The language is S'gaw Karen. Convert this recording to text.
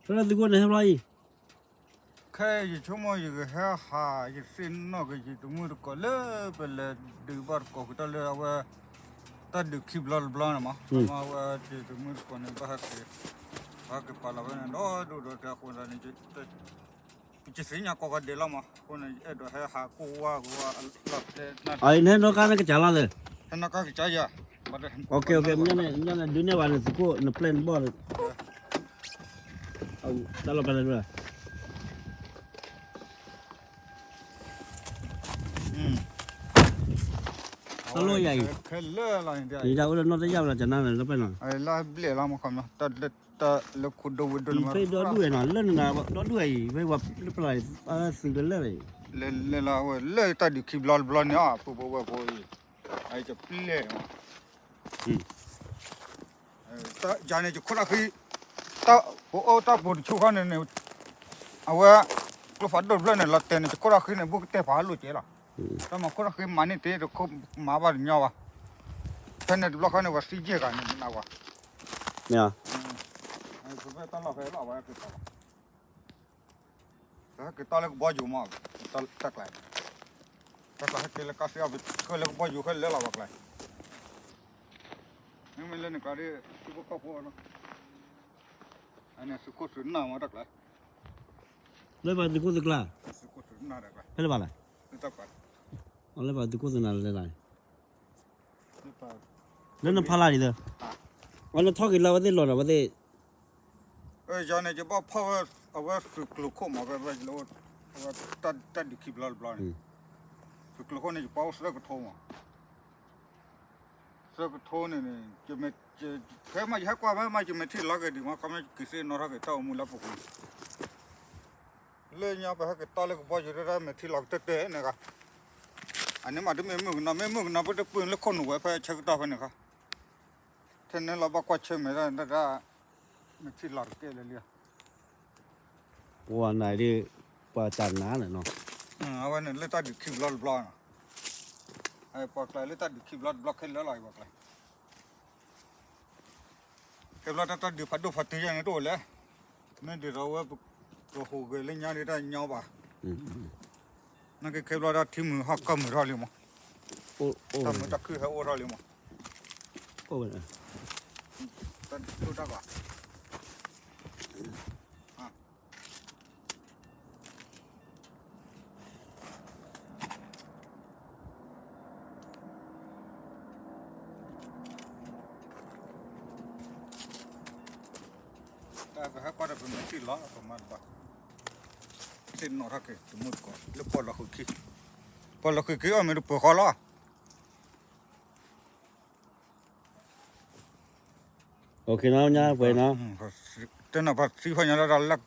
ဖဲလၢသုးခိၣ်န့ၣ်ဟဲဘျီအံၤ, ခဲယဆိကမိၣ်ယကဟဲဟး ယသ့ၣ်နီၣ်က့ၤယတမုၢ်တကိးလၢပလဲၤဒုးဘၣ်တကိးဃုာ်တၢ်လၢအဝဲ တၢ်ဒုးခံဘျီတဘျီန့ၣ်မး, အဝဲတမုၢ်တကိးန့ၣ် ဘၣ်ဟဲက့ၤ, ဟဲက့ၤပာ်လီၤဝဲန့ၣ် ဒီဒူၣ်ဒီတဲအဃိသတးန့ၣ် ပကသ့ၣ်ညါကိးဂၤဒဲးလီၤမး, အဃိန့ၣ် ယအဲၣ်ဒိးဟဲဟးကိၢ်ဝါကဝါလီၤတဲာ်, အံၤနဟဲနီၣ်ကါနကစၢ်လီၤသ့ၣ်, ဟဲနီၣ်ကါကစၢ်ယၤ, မ့ၢ်န့ၣ် ဒုးနဲၣ်ဘၣ်န့ၣ် သုးခိၣ် နပျဲၢ်နဘီၣ်, တၢ်လီၢ်ဖဲလဲၣ်ဒၣ်, တၢ်လီၢ်ယၤအံၤ, ယတၢ်အိၣ်လၢနီၣ်တယၢ်ဝဲလီၤ ကနၣ်န့ၣ် လၢပျဲၢ်နီၤ, လၢဘျဲၣ်လီၤမးခီမး, တၢ်လၢခိၣ်ဒိဝ့ၢ်ဒိၣ်န့ၣ်မး, ဖဲဒီဒူၣ်ဝဲနီၤ လၢနၤဒီဒူၣ်ဝဲအံၤ ဖဲပှၤလၢပျၢ်သုးလၢလၢ်အံၤ, လၢလၢ်ဝဲလၢတၢ်ဒုးခံဘျီတဘျီန့ၣ် အပူၤပဝဲၢ်ဖိအံၤ, အံၤတပျဲၢ်န့ၣ်မး ယၤန့ၣ် ယခိၣ်တၢ်ဃံ, ပအိၣ်တၢ်ပူၤတဆူၣ်ခီန့ၣ်န့ၣ်, အဝဲ ကျိဖးဒိၣ်တဖျၢၣ်န့ၣ် လီၤတဲာ်န့ၣ် ယခိၣ်တၢ်ဃံန့ၣ် ဘူးကတဲာ်ဖးလိာ်ကဲလီၤ, တၢ်မၤခိၣ်တၢ်ဃံမၤန့ၢ်တ့ၢ်တခိၣ်မၤဘၣ်တညီဘၣ်, ဖဲန့ၣ်တဘျီခီန့ၣ် ပှၤသံယဲၢ်ဂၤန့ၣ် နဝဲ, မ့ၢ်ဧါ, ဖဲတၢ်လီၢ်ဖဲလီၤဝဲက့ၤ ပဟဲက့ၤတီလၢကဘီယူၤမး, တၢ်ကျါ, တၢ်ကျါဟဲက့ၤလၢကါစ့အီၤ ပကလၢကဘီယူၤခဲလၢာ်လီၤပှၤကျါ, မ့မ့ၢ်လၢနကျါဒ် သုးခိၣ်ကီၢ်ဖိနီၤ, အန့ၣ်သုးခိၣ်သုးနၢ်မးတၢ်ကျါ, လၢပှၤသုးခိၣ်သုးကျါ, သုးခိၣ်သုးနၢ်တၢ်ကျါ, ဖဲလၢဘၣ်လဲၣ်, လၢပှၤသုးခိၣ်သုးနၢ်လၢလဲၣ်, လၢနဖီလာ်ဒ်သိး, အဝဲနထီၣ်က့ၤလၢအဝဲသ့ၣ်လီၤဒီးအဝဲသ့ၣ် ယၤန့ၣ် ယဘၣ်ဖီၣ်ဝဲ အဝဲသုးကျိၤခိၣ်မး ဖဲ ဖဲ တၢ်ဒုးခံဘျီတဘျီန့ၣ်, သုးကျိၤခိၣ်န့ၣ် ယပာ်အိၣ်သၢကထိမး, သၢကထိန့ၣ်န့ၣ်, ဖဲမးယဟဲကွၢ်ဖဲမး ယမဲာ်ထံလီၤက့ၤဒံးမး ခီမ့ၢ်က့ၤသ့ၣ်နီၣ်ထီၣ်က့ၤ တၢ်အိၣ်မူလၢပူၤကွံာ် လၢညါပဟဲက့ၤတီလၢကဘီယူၤတၢ် မဲာ်ထံလီၤကတၢၢ်တၢၢ်န့ၣ်ဂၤ, အန့ၣ်မးတမ့ၢ်မုၢ်ကနီၤ မ့ၢ်မုၢ်ကနီၤ ပတပၢၢ်လၢခိၣ်နူာ်ဝဲဖဲဆၢကတီၢ်ဖဲန့ၣ်ခါ, ထဲန့ၣ်လီၤဘၣ်ကွၢ်ဆၢၣ်မဲာ်တၢ် မဲာ်ထံလီၤတကဲလၢာ်လံ, ပှၤနၤဒ် ပှၤတၢ်နါန့ၣ်နီၤ, အဝဲန့ၣ်လၢတၢ်ဒုးခံဘျီတဘျီနီၤ, ပှၤကျါလၢတၢ်ဒုးခံဘျီတဘျီခဲလၢာ်လီၤ ပှၤကျါ ခဲဘျီတၢ်တၢ်ဒုးဖးဒိၣ်ဖးတုၤယါန့ၣ်တအိၣ်လဲၣ်, မ့ၢ်ဒ်သိးဝဲ ပဟူးဂဲၤလၢညါဒ်တၢ်ညီဘၣ်, နာ်က့ခဲဘျီတၢ်ထံမုၢ်ဟီၣ်ကီၢ်မုၢ်ထီၣ်လံမး, တၢ်မုာ်တၢ်ခုၣ်ဟဲအိၣ်ထီၣ်လံမး, တၢ်ဒုးတၢ်ဘၣ် တၢ်ပဟဲကွၢ်ဒီးပမဲာ်ထံလီၤ ပမၤတဘၣ်, သ့ၣ်နီၣ်ထီၣ်က့ၤ တမုၢ်တကိး လၢပီၣ်လီၤဃုာ်ခံ, ပီၣ်လီၤဃုာ်ခံအီၣ်မ့ၢ်တပှဲၤဃီလီၤ. တနၢ်ပှဲၤနီၤ, တနၢ်ပှဲၤသံဖီညါဒၣ်လၢ